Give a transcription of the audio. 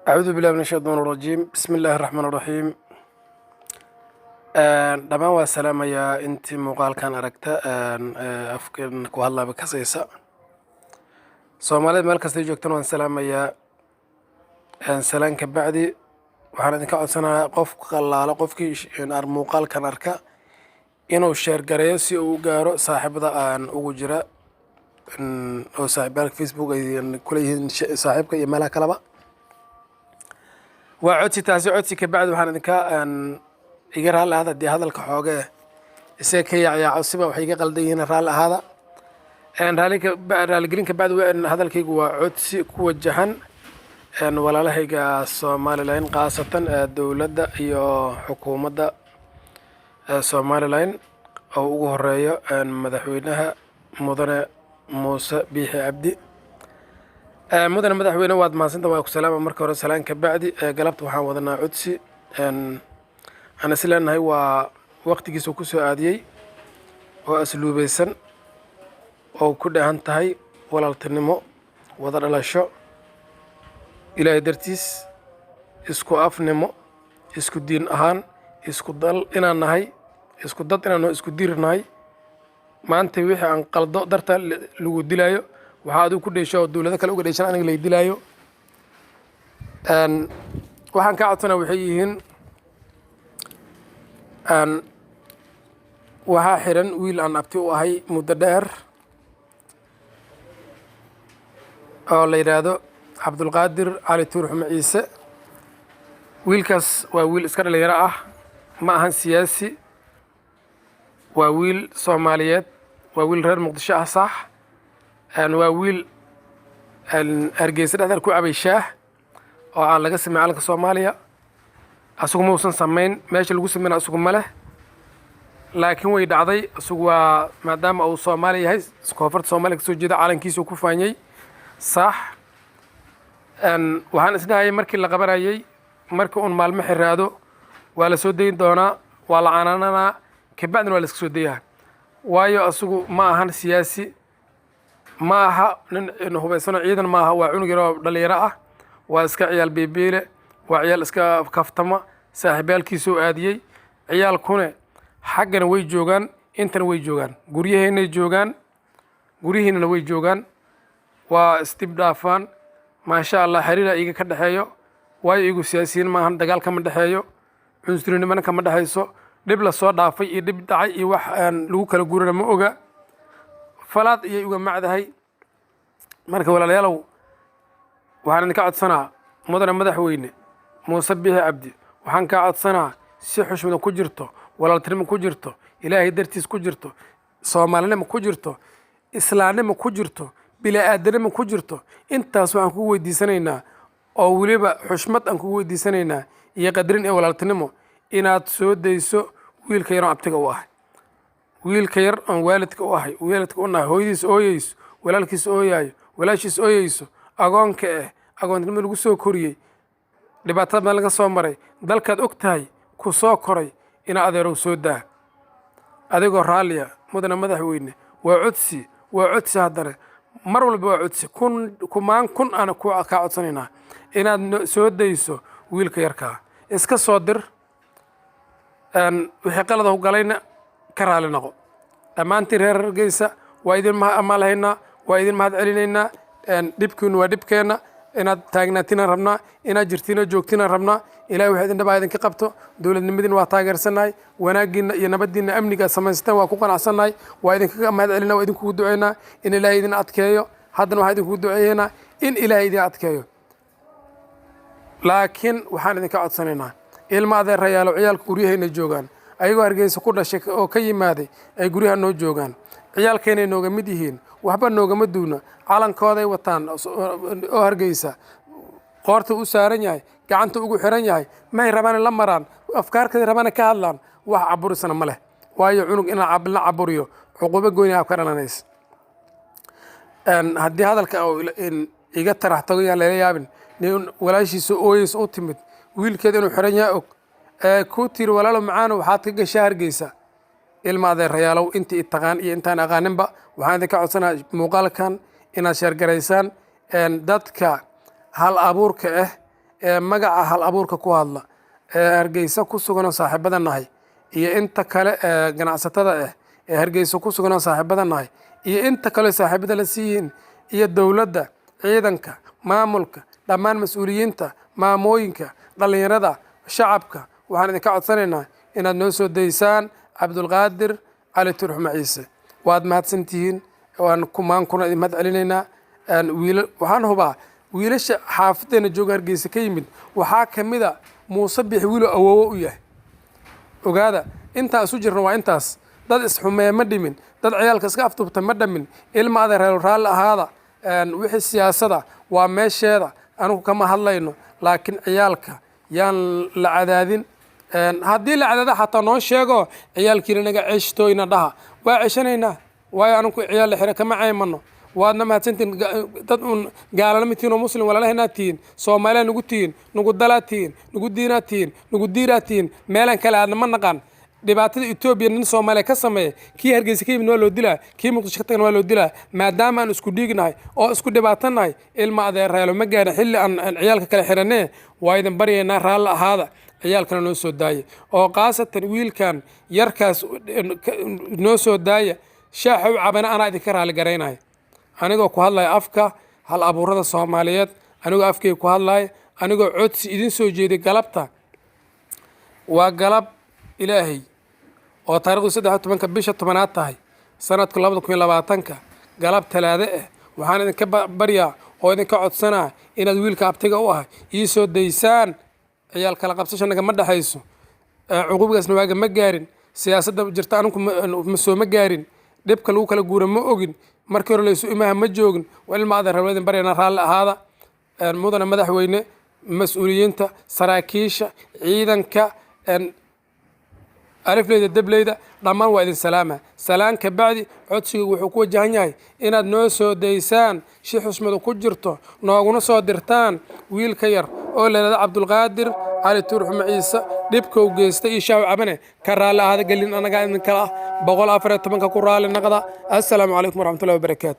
Acuudu billahi min ashaytaan rajiim. Bismi illaahi raxmaan raxiim. Dhammaan waa salaamayaa intii muuqaalkan aragta, afkan ku hadlaaba kasaysa. Soomaalida meel kastay joogtana waan salaamayaa. Salaan ka bacdi, waxaan idinka codsanayaa qof qallaalo qofkii muuqaalkan arka inuu share gareeyo si uu u gaaro saaxiibada aan ugu jira oo saaxiibyaalka Facebook ay kula yihiin saaxiibka iyo meelaha kaleba. Waa codsi taasi. Codsi ka bacdi, waxaan idinka iga raalli ahaada dee hadalka xooge isaga ka yaacyaaco, siba waxay iga qaldan yihiin, raalli ahaada. Raaligelin ka bacdi, hadalkaygu waa codsi ku wajahan walaalahayga Somaliland, khaasatan dowladda iyo xukuumadda Somaliland oo ugu horeeyo madaxweynaha, Mudane Muuse Biixi Cabdi. Mudane madaxweyne, waad mahadsanta, waa ku salaama marka hore. Salaan ka bacdi, galabta waxaan wadanaa codsi aan is leenahay waa waqtigiisa ku soo aadiyey oo asluubeysan oo ku dhahan tahay walaaltinimo, wada dhalasho, Ilaahay dartiis, isku afnimo, isku diin ahaan, isku dal inaan nahay, isku dad inaan naho, isku diir nahay. Maanta wixii aan qaldo darta lagu dilaayo, waxaa adigu ku dheesho oo dowlado kale uga dheeshan aniga lay dilaayo. Waxaan kaa codsanaa waxay yihiin, waxaa xiran wiil aan abti u ahay muddo dheer oo la yidhaahdo Cabdulqaadir Cali Tuur Xume Ciise. Wiilkaas waa wiil iska dhalinyaro ah, ma ahan siyaasi, waa wiil Soomaaliyeed, waa wiil reer Muqdisho ah, sax. Waa wiil Hargeysa dhexdeed ku cabay shaah oo aan laga sameyn calanka Soomaaliya. Asagu ma uusan samayn, meesha lagu sameyna asagu ma leh, laakiin way dhacday. Isagu waa maadaama uu Soomaali yahay, koonfurta Soomaaliya kasoo jeeda, calankiisa uu ku faanyey, sax. Waxaan isdhahayay markii la qabanayay, markii uun maalmo xiraado waa la soo dayin doonaa, waa la canaananaa, kabacdina waa la iska soo dayaa, waayo asagu ma ahan siyaasi, ma aha nin hubaysano, ciidan ma aha, waa cunug yar oo dhalinyaro ah, waa iska ciyaal beebeele, waa ciyaal iska kaftama. Saaxiibyaalkiisuu aadiyey, ciyaalkune xaggana way joogaan, intana way joogaan, guryaheennay joogaan, guryihiinana way joogaan, waa isdib dhaafaan, maasha Allah. Xiriira iiga ka dhexeeyo, waayo iigu siyaasiyiin maahan, dagaal kama dhexeeyo, cunsurinimana kama dhexayso, dhib la soo dhaafay iyo dhib dhacay iyo wax aan lagu kala guurana ma oga, falaad iyay uga macdahay. Marka walaalayaalow, waxaan idinka codsanaa, mudane madaxweyne Muuse Biixi Cabdi, waxaan kaa codsanaa si xushmada ku jirto, walaaltinimo ku jirto, Ilaahay dartiis ku jirto, Soomaalinimo ku jirto, islaamnimo ku jirto, bini-aadanimo ku jirto, intaas waxaan kugu weydiisanaynaa oo weliba xushmad aan kugu weydiisanaynaa iyo qadarin iyo walaaltinimo inaad soo dayso wiilka yaroo abtiga u ahay, wiilka yar oon waalidka u ahay, waalidka u nahay, hooyadiis ooyeyso, walaalkiis ooyaayo, walaashiis ooyeyso, agoonka agoontinimo lagu soo koriyey, dhibaatada badan laga soo maray, dalkaad og tahay ku soo koray, ina adeerow soo daa adigoo raalliya. Mudane madaxweyne, waa codsi, waa codsi haddana mar walba waa codsi. Kun kumaan kun aan ku kaa codsanaynaa inaad soo dayso wiilka yarkaa. Iska soo dir, wixii qalada u galayna ka raali noqo. Dhammaantiin reer Hargeysa waa idin amaalhaynaa, waa idin mahad celinaynaa. Dhibkiinu waa dhibkeenna. Inaad taagnaatinaan rabnaa, inaad jirtiin oo joogtinaan rabnaa. Ilahay waxa idin dhabaa idinka qabto. Dowladnimadiina waa taageersannahay, wanaaggiina iyo nabaddiina, amniga samaysateen waa ku qanacsannahay. Waa idinkaga mahad celinaa, waa idinkugu duceynaa in Ilaahay idin adkeeyo. Haddana waxaa idinkugu duceeyeynaa in Ilaahay idin adkeeyo. Laakiin waxaan idinka codsanaynaa, ilma adeerayaalo, ciyaalka guryahayna joogaan, ayagoo Hargeysa ku dhashay oo ka yimaaday ay guryaha noo joogaan, ciyaalkeenay nooga mid yihiin, waxba noogama duuna. Calankooday wataan oo Hargeysa qoorta u saaran yahay, gacanta ugu xiran yahay. Mahay rabaan in la maraan, afkaarkay rabaan ka hadlaan, wax caburisana ma leh, waayo cunug in la caburiyo cuqubo goyni ka dhalanaysa. Haddii hadalka iga tarax tago, yaan lala yaabin. Nin walaashiisa ooyeysa u timid, wiilkeeda inuu xiran yahay og, ee kuu tiri: "Walaalo macaano, waxaad ka gashaa Hargeysa." Ilma adeerayaalow, intii taqaan iyo intaan aqaaninba, waxaan idinka codsanaa muuqaalkan inaad share garaysaan. Dadka hal abuurka ah. ee magaca hal abuurka ku hadla ee Hargeysa ku suganoo saaxiibada nahay, iyo inta kale ee ganacsatada ah ee Hargeysa ku suganoo saaxiibada nahay, iyo inta kale saaxiibada la siiyihiin, iyo dowladda, ciidanka, maamulka, dhammaan mas-uuliyiinta, maamooyinka, dhallinyarada, shacabka, waxaan idinka codsanaynaa inaad noo soo daysaan Cabdulqaadir Cali Tuurxume Ciise. Waad mahadsantihiin, waan kumaankuna idin mahad celinaynaa. Wiila waxaan hubaa wiilasha xaafadeena jooga Hargeysa ka yimid, waxaa ka mid a Muuse Bixi, wiilo awoowo u yahay. Ogaada, intaa isu jirna waa intaas. Dad isxumee ma dhimin, dad ciyaalka iska afduubta ma dhamin. Ilma adeereelo, raalli ahaada. Wixii siyaasada waa meesheeda, anigu kama hadlayno, laakiin ciyaalka yaan la cadaadin. Haddii la cadaada xataa noo sheego, ciyaalkiina naga ceshtooyna dhaha, waa ceshanaynaa, waayo anigu ciyaal la xira kama caymano. Waadna mahadsantihin. Dad uun gaalana ma tihin oo muslim walaalaheenaa tihiin, Soomaaliya nugu tihiin, nugu dalaa tihiin, nugu diinaa tihiin, nugu diiraa tihiin. Meelaan kale aadna ma naqaan. Dhibaatada Etoobiya nin Soomaaliya ka sameeya, kii Hargeysa ka yimid waa loo dilaa, kii Muqdisho ka tagana waa loo dilaa. Maadaama aan isku dhiignahay oo isku dhibaatanahay, ilma adeereelo, ma gaarin xilli aan ciyaalka kale xiranee. Waa idin baryaynaa, raalli ahaada, ciyaalkana noo soo daaya, oo khaasatan wiilkan yarkaas noo soo daaya. Shaaxa u cabana anaa idinka raali garaynaya, anigoo ku hadlaya afka hal abuurada Soomaaliyeed, anigoo afkayga ku hadlaya, anigoo codsi idin soo jeeday. Galabta waa galab Ilaahay oo taarikhdu 13-ka bisha 10aad tahay, sanadka 2020-ka, galab Talaade ah, waxaan idinka baryaa oo idinka codsanaa inaad wiilka abtiga u ah ii soo daysaan. Ciyaal kala qabsasho nagama dhexayso, cuqubigaasna waaga ma gaarin. Siyaasadda jirta anigu ma soo ma gaarin, dhibka lagu kala guura ma ogin, markii hore laysu imaha ma joogin. Waa ilma adeer rabladin baryana, raalli ahaada. Mudane madaxweyne, mas-uuliyiinta, saraakiisha ciidanka, alifleyda, debleyda, dhammaan waa idin salaama. Salaan ka bacdi, codsiga wuxuu ku wajahan yahay inaad noo soo daysaan si xusmadu ku jirto, nooguna soo dirtaan wiilka yar oo la yidhahdo Cabdulqaadir Cali Tuurxume Ciise. Dhibka u geystay iyo shaaw cabane ka raalli ahaada. Gelin annagaa idin kala ah 114-ka ku raalli naqda. Assalaamu calaykum waraxmatullahi wabarakaatu.